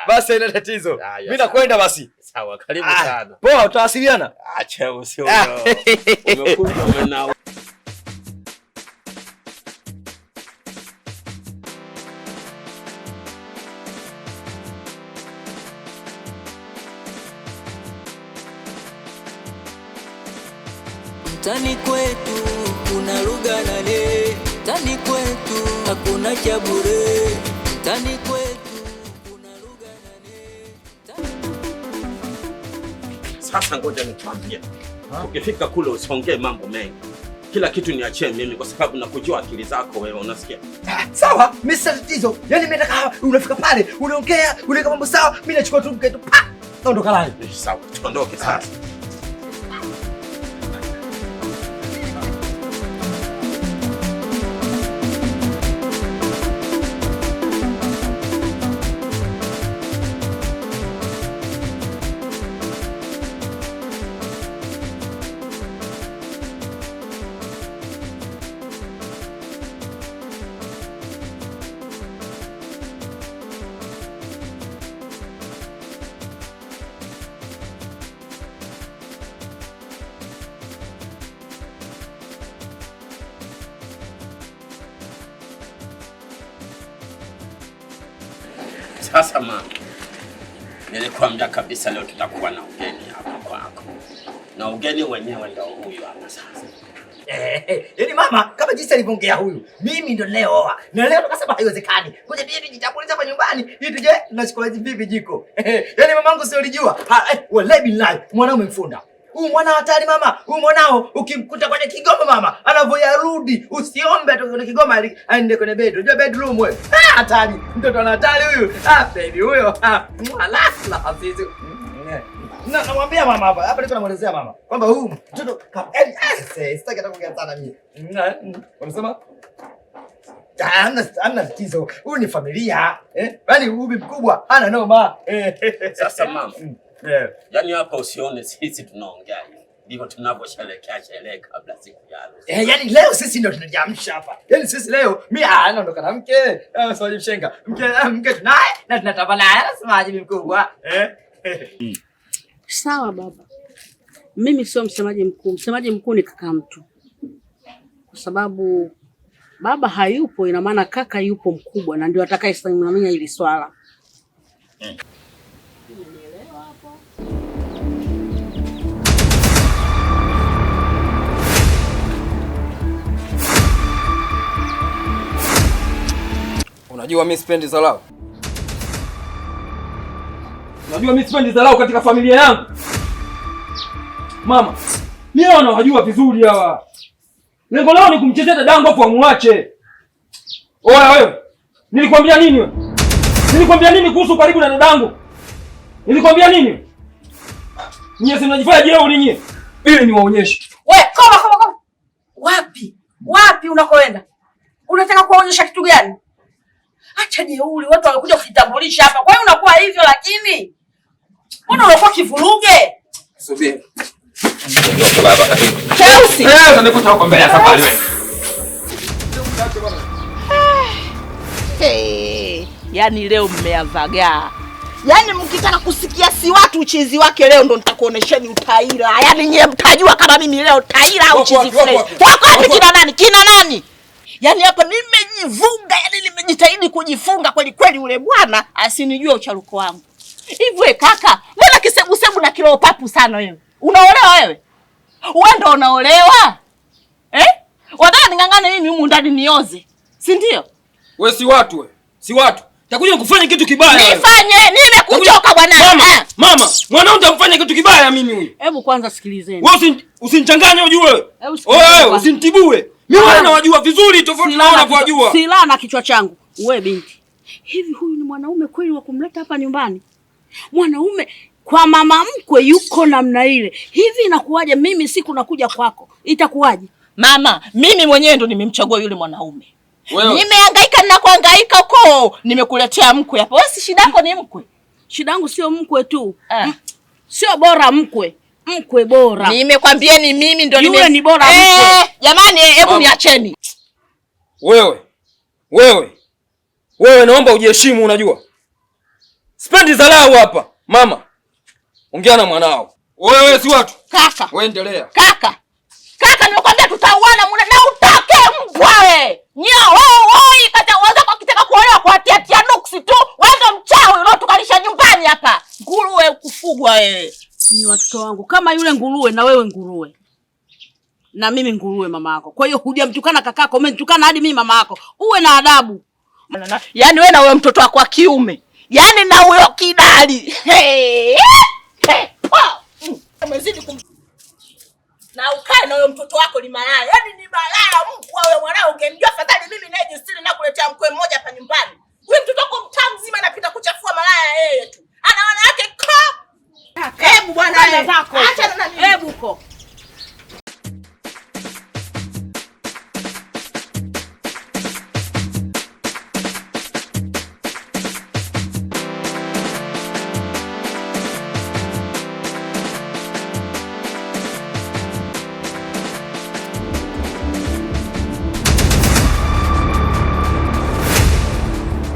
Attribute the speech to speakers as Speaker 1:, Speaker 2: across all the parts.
Speaker 1: Basi haina tatizo.
Speaker 2: Haya,
Speaker 1: Mimi nakwenda basi.
Speaker 2: Sawa, karibu
Speaker 1: Ah,
Speaker 2: sana.
Speaker 1: Poa, tutawasiliana.
Speaker 2: Acha usio. Umekuja umenao.
Speaker 3: Mtani kwetu kuna lugha nane, mtani kwetu hakuna cha bure, mtani kwetu kuna lugha nane.
Speaker 2: Sasa ngoja nikwambie. Ukifika kule usiongee mambo mengi. Kila kitu niachie mimi kwa sababu nakujua akili zako wewe, unasikia?
Speaker 1: Ah, sawa, mimi sina tatizo. Yaani mimi nataka unafika pale, unaongea, unaweka mambo sawa, mimi nachukua tu mke tu pa. Naondoka naye.
Speaker 2: Sawa, tuondoke sasa. Sasa mama, nilikwambia kabisa leo tutakuwa na ugeni hapa kwako, na ugeni wenyewe ndio huyu hapa sasa.
Speaker 1: Yaani mama kama jinsi alivyoongea huyu, mimi ndo ninayeoa. Na leo tukasema haiwezekani. Ngoja tuje tujitambulishe hapa nyumbani ili tuje tunachukua vipi jiko. Yaani mamangu sio ulijua. Wallahi billahi mwanaume mfunda. Huyu mwana hatari mama, huyu mwanao ukimkuta kwenye kigoma mama, anavyoyarudi usiombe atoke kwenye kigoma aende kwenye bed. Unajua bedroom wewe. Ah, hatari. Mtoto ana hatari huyu. Ah, baby huyo. Ah, la la azizi. Na namwambia mama hapa, hapa niko namuelezea mama kwamba huyu mtoto sitaki hata kuongea sana mimi. Wanasema hamna tatizo. Huyu ni familia. Yaani huyu bi mkubwa hana noma.
Speaker 2: Sasa mama, yaani hapa usione sisi tunaongea hivi. Ndivyo tunavyosherehekea sherehe kabla siku ya harusi.
Speaker 1: Yaani leo sisi ndio tunajiamsha hapa. Yaani sisi leo mimi naondoka na mke, sio mshenga. Mke tunaye na tunatawala. Anasemaje bi mkubwa?
Speaker 4: Sawa baba, mimi sio msemaji mkuu. Msemaji mkuu ni kaka mtu, kwa sababu baba hayupo, ina maana kaka yupo mkubwa na ndio atakayesimamia hili swala.
Speaker 5: Unajua mimi sipendi dharau. Unajua mimi sipendi dharau katika familia yangu. Mama, mimi hawa nawajua vizuri hawa. Lengo lao ni kumchezea dadangu afu amuache. Oya wewe. Nilikwambia nini wewe? Nilikwambia nini kuhusu karibu na dadangu? Nilikwambia nini? Nyie si mnajifanya jeuri nyie. Ili niwaonyeshe.
Speaker 6: We, koma koma koma. Wapi? Wapi unakoenda? Unataka kuwaonyesha kitu gani? Acha jeuri, watu wamekuja kujitambulisha hapa. Kwa hiyo unakuwa hivyo lakini? Mbona unakuwa kivuruge?
Speaker 5: Subiri.
Speaker 6: Cheusi.
Speaker 5: Utanikuta huko mbele ya safari wewe.
Speaker 6: Hey, yani leo mmeavagaa. Yaani mkitaka kusikia si watu uchizi wake leo ndo nitakuonesheni utaila. Yaani nyie mtajua kama mimi leo taila au
Speaker 5: Wako
Speaker 6: chizi
Speaker 5: wapi, wako
Speaker 6: fresh.
Speaker 5: wapi?
Speaker 6: Wako wapi kina nani? Kina nani? Yaani hapa nimejifunga, yaani nimejitahidi kujifunga kweli kweli, ule bwana asinijue ucharuko wangu. Hivi we kaka, mbona kisebusebu na kiroho papu sana wewe? Unaolewa wewe? Wewe ndo unaolewa? Eh? Wataka ning'ang'ane mimi humu ndani nioze? Si ndio?
Speaker 5: Wewe si watu wewe. Si watu. Takuja kufanya kitu kibaya wewe.
Speaker 6: Nifanye, nimekuchoka bwana.
Speaker 5: Mama,
Speaker 6: Ah.
Speaker 5: mama, mwanao nitamfanya kitu kibaya mimi huyu.
Speaker 4: Hebu kwanza sikilizeni.
Speaker 5: Wewe usinichanganye ujue.
Speaker 4: Hebu sikilizeni
Speaker 5: Wewe
Speaker 4: kwanza.
Speaker 5: usinitibue. Mimi wewe nawajua vizuri tofauti na wewe unavyojua.
Speaker 4: Silaha na kichwa changu. Wewe binti, hivi huyu ni mwanaume kweli wa kumleta hapa nyumbani? Mwanaume kwa mama mkwe yuko namna ile. Hivi inakuwaje mimi siku nakuja kwako? Itakuwaje?
Speaker 6: Mama, mimi mwenyewe ndo nimemchagua yule mwanaume.
Speaker 5: Wewe.
Speaker 6: Nimehangaika na kuhangaika huko, nimekuletea mkwe hapa. Wewe si shida yako ni mkwe?
Speaker 4: Shida yangu sio mkwe tu.
Speaker 6: Ah.
Speaker 4: Sio bora mkwe. Mkwe bora.
Speaker 6: Nimekwambieni mimi ndo
Speaker 4: Yule ni bora mkwe.
Speaker 6: Jamani, hebu
Speaker 5: Mama.
Speaker 6: niacheni.
Speaker 5: Wewe. Wewe. Wewe naomba ujiheshimu unajua. Sipendi dharau hapa. Mama, ongea na mwanao. Wewe si watu.
Speaker 6: Kaka.
Speaker 5: Wewe endelea.
Speaker 6: Kaka. Kaka, nimekwambia tutauana mule na utoke mbwa we. Nyo, wewe oi kata waza kwa kitaka kuolewa kwa tia tia nuksi tu. Wewe ndo mchawi unaotukalisha nyumbani hapa. Nguruwe kufugwa wewe.
Speaker 4: Ni watoto wangu kama yule nguruwe na wewe nguruwe. Na mimi nguruwe mama yako. Kwa hiyo hujamtukana kakako, umenitukana hadi mimi mama yako. Uwe na adabu.
Speaker 6: Yaani wewe na huyo mtoto wako wa kiume. Yaani na huyo kidali. Hey, hey, umezidi kum na ukae na huyo mtoto wako ni malaya. Yaani ni malaya mbwa wewe mwanao, ungemjua afadhali mimi naye jisiri na kuletea mkwe mmoja hapa nyumbani. Huyo mtoto wako mtaa mzima anapita kuchafua malaya yeye tu. Ana wanawake ko. Hebu bwana wewe. Acha na mimi.
Speaker 4: Hebu ko.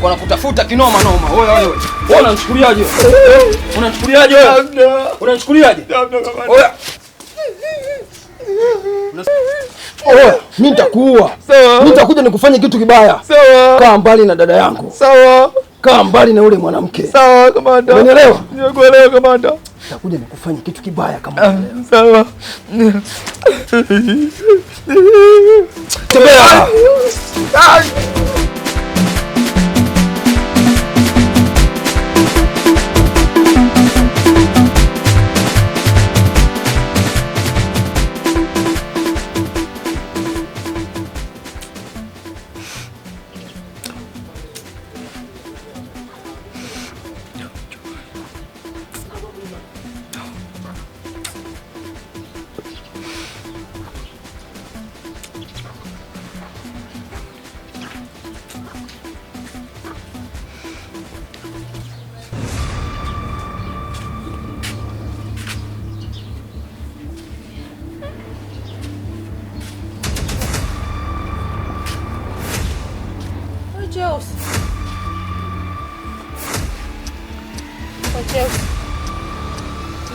Speaker 5: Wanakutafuta kinoma noma. Wewe wewe. Wewe unanichukuliaje? Unanichukuliaje wewe? Unanichukuliaje? Wewe. Oya, mimi nitakuua. Mimi nitakuja nikufanye kitu kibaya.
Speaker 7: Sawa.
Speaker 5: Kaa mbali na dada yangu.
Speaker 7: Sawa.
Speaker 5: Kaa mbali na ule mwanamke.
Speaker 7: Sawa, kamanda.
Speaker 5: Umenielewa?
Speaker 7: Nimekuelewa kamanda.
Speaker 5: Nitakuja nikufanye kitu kibaya kama unielewa.
Speaker 7: Sawa.
Speaker 5: Tembea.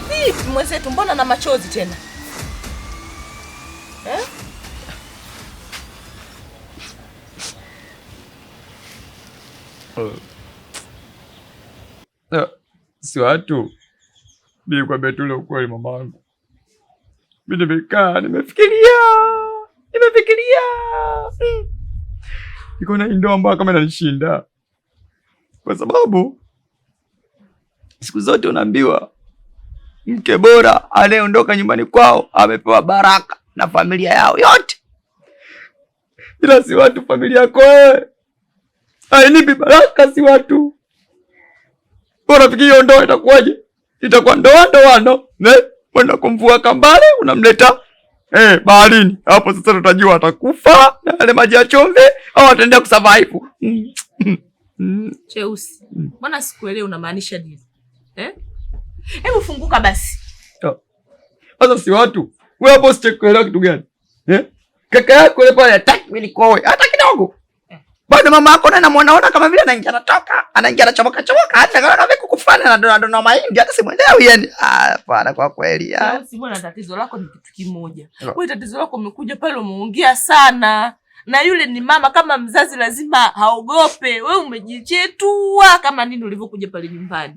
Speaker 6: Vipi mwenzetu, mbona na machozi tena? Eh?
Speaker 7: Si watu. Mimi kwa betule ukweli mamangu. Mimi nimekaa, nimefikiria. Nimefikiria. Niko na ndoa ambayo kama inanishinda. Kwa sababu siku zote unaambiwa mke bora anayeondoka nyumbani kwao amepewa baraka na familia yao yote. Ila si watu, familia yako wewe hainipi baraka, si watu. Unafikiri hiyo ndoa itakuwaje? Itakuwa ndoa ndoano. Ne? Kwenda kumvua kambale unamleta baharini. Hapo sasa tutajua atakufa na yale maji ya chumvi au ataendelea kusurvive.
Speaker 6: Cheusi, mbona sikuelewi unamaanisha nini? Eh? Hebu funguka basi.
Speaker 7: Sasa si watu. Wewe hapo sichokuelewa kitu gani? Eh? Kaka yako yule pale hataki mimi nikoe hata kidogo. Bado mama yako naye namuonaona kama vile anaingia anatoka, anaingia anachomoka chomoka, hata kama vile kuku fulani anadona dona mahindi hata simuelewi yani. Ah, hapana kwa kweli.
Speaker 6: Cheusi bwana, tatizo lako ni kitu kimoja. Wewe tatizo lako umekuja pale umeongea sana. Na yule ni mama, kama mzazi lazima haogope. Wewe umejichetua kama nini ulivyokuja pale nyumbani.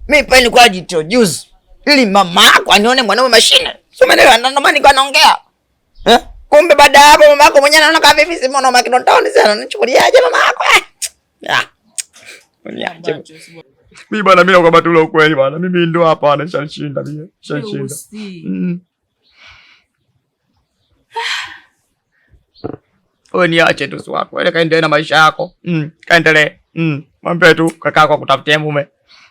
Speaker 1: Mimi pale nilikuwa jitojuzi ili mama yako anione mwanaume mashine. Sio umeelewa? Ndio maana nilikuwa naongea. Eh? Kumbe baada hapo mama yako mwenyewe anaona kama vipi, si mwanaume kidondoni sana, anichukuliaje mama yako? Ah. Uniache.
Speaker 7: Mimi bwana, mimi nakwambia tu ukweli bwana. Mimi ndo hapa nishanishinda mimi. Nishanishinda. Wewe niache tu swako. Wewe kaendelee na maisha yako. Kaendelee. Mwambie tu kaka yako akutafutie mume.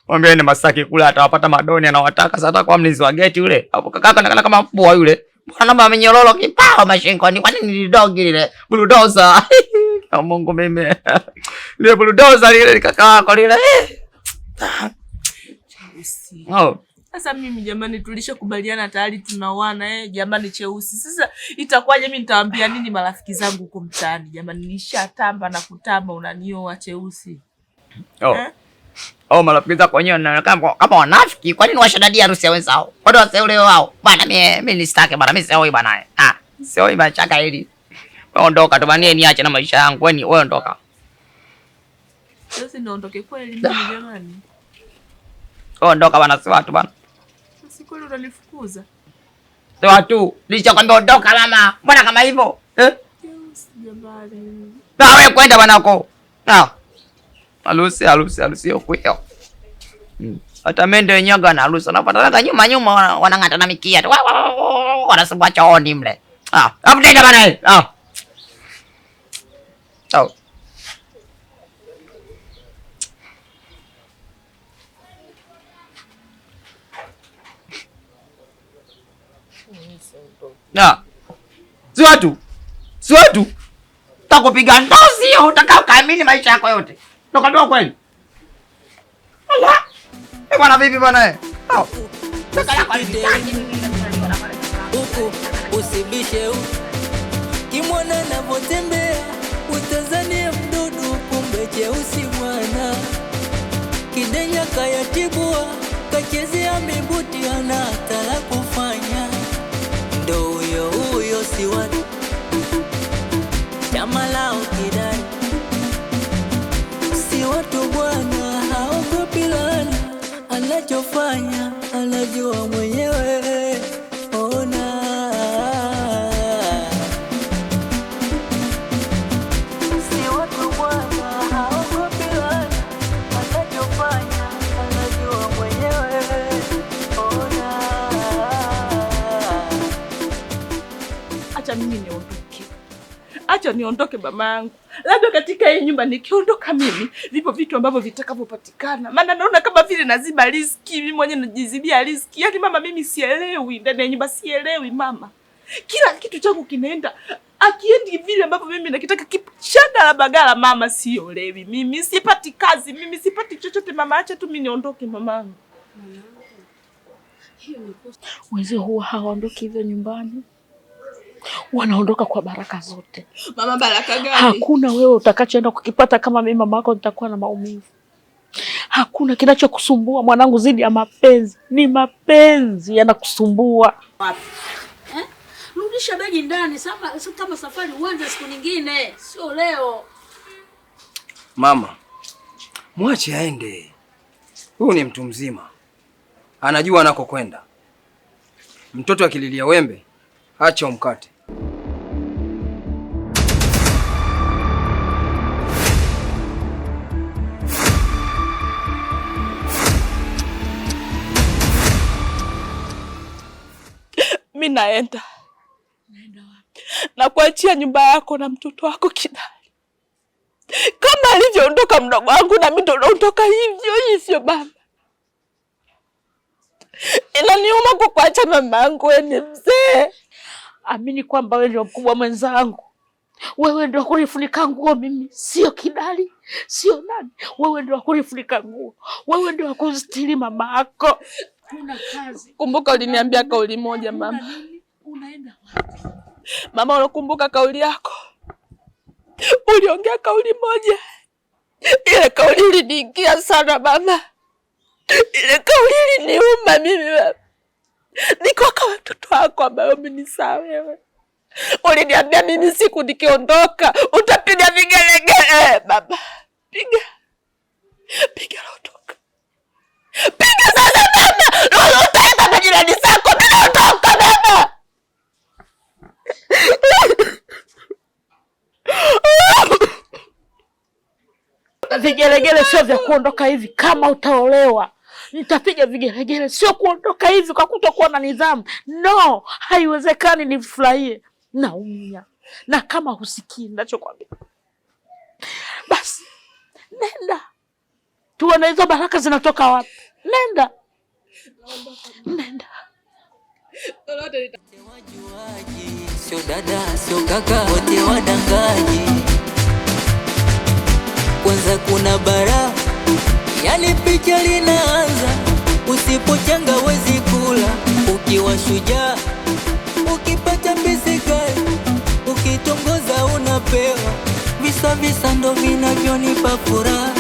Speaker 7: Mwambie ni Masaki kule atawapata madoni anawataka sasa kwa mlinzi wa geti yule. Hapo kaka yako anaonekana kama mbwa yule. Mbona namba amenyororo kipao mashingoni? Kwani ni dog lile? Bulldozer. Na Mungu mimi. Lile bulldozer lile kaka yako lile. Oh.
Speaker 6: Sasa mimi jamani, tulishakubaliana tayari tunaoana jamani Cheusi. Sasa itakuwaje mimi nitawaambia nini marafiki zangu huko mtaani? Jamani nishatamba na kutamba unanioa Cheusi.
Speaker 7: Oh.
Speaker 6: Eh?
Speaker 7: Au marafiki zako wenyewe wanaonekana kama wanafiki. Kwa nini washadadia harusi ya wenzao? Kwa nini waseule wao? Bwana mimi nisitake bwana, mimi sioi bwana. Ah, sioi machaka hili. Wewe ondoka tu bwana, niache na maisha yangu. Wewe ondoka.
Speaker 6: Sasa niondoke kweli mimi jamani?
Speaker 7: Wewe ondoka bwana, si watu bwana.
Speaker 6: Sasa kweli unanifukuza?
Speaker 7: Si watu. Nilishakwambia ondoka mama. Mbona kama hivyo? Eh?
Speaker 6: Jamani.
Speaker 7: Na wewe kwenda bwana uko. Ah. Harusi harusi harusi hiyo kwio. Hata mende wenyewe na harusi wanafuatana nyuma nyuma, wanang'ata na mikia tu. Wanasumbua chooni mle. Ah, hapo nenda bana. Ah. Oh. Na. Si watu. Si watu. Takupiga ndozi utakao kaamini maisha yako yote. Ndoka kweli. Allah. Eh bwana vipi bwana eh?
Speaker 3: Huku usibishe kimwana anavotembea utazanie mdudu kumbe cheusi bwana. Kidenya kayatibua kachezea mibuti ana hatara kufanya. Ndo huyo huyo si watu chama lao kidai. Si watu bwana haogopi laana, anachofanya anajua mwenyewe. Ona si watu bwana haogopi laana, anachofanya anajua mwenyewe. Ona
Speaker 6: acha mimi niondoke. Acha niondoke mama yangu. Labda katika hii nyumba nikiondoka mimi, vipo vitu ambavyo vitakavyopatikana. Maana naona kama vile naziba riziki, mimi mwenyewe najizibia riziki. Yaani mama mimi sielewi, ndani ya nyumba sielewi mama. Kila kitu changu kinaenda akiendi vile ambavyo mimi nakitaka, kishada la bagala mama siolewi. Mimi sipati kazi, mimi sipati chochote mama, acha tu mimi niondoke mamangu.
Speaker 4: Wenzio huwa hawaondoki hivyo nyumbani. Wanaondoka kwa baraka zote.
Speaker 6: Mama baraka gani?
Speaker 4: Hakuna wewe utakachoenda kukipata kama mimi mama yako nitakuwa na maumivu. Hakuna kinachokusumbua mwanangu zidi ya mapenzi. Ni mapenzi yanakusumbua. Wapi? Eh? Rudisha begi ndani, kama safari uanze siku nyingine, sio leo.
Speaker 8: Mama, mwache aende. Huyu ni mtu mzima. Anajua anakokwenda. Mtoto akililia wembe, acha umkate.
Speaker 6: Mimi naenda. Naenda wapi? Na kuachia nyumba yako na mtoto wako Kidali. Kama alivyoondoka mdogo wangu na mimi ndo naondoka hivyo hivyo baba. Inaniuma kwa kuacha mama yangu, wewe ni mzee.
Speaker 4: Amini kwamba wewe ndio mkubwa mwenzangu. Wewe ndio kunifunika nguo mimi, sio Kidali, sio nani. Wewe ndio kunifunika nguo. Wewe ndio kustiri mama yako. Una kazi.
Speaker 6: Kumbuka uliniambia kauli moja mama.
Speaker 4: Unaenda wapi?
Speaker 6: Mama unakumbuka kauli yako? Uliongea kauli moja. Ile kauli iliniingia sana mama. Ile kauli iliniuma mimi mama. Niko kama mtoto wako ambaye umenizaa wewe. Uliniambia mimi siku nikiondoka utapiga vigelegele baba. Piga. Piga na utoka. Piga sasa mama. Roho utaenda kwa jirani zako bila utoka baba.
Speaker 4: Vigelegele sio vya kuondoka hivi kama utaolewa. Nitapiga vigelegele sio kuondoka hivi kwa kutokuwa na nidhamu. No, haiwezekani nifurahie. Naumia. Na kama husikii ninachokwambia, basi nenda. Tuone hizo baraka zinatoka wapi. Nenda. Nenda.
Speaker 3: Sio dada, sio kaka, wote wadangaji. Kwanza kuna bara, yani picha linaanza. Usipochanga wezi kula, ukiwa shujaa, ukipata bisikali, ukitongoza unapewa. Visa visa ndo vinavyonipa furaha.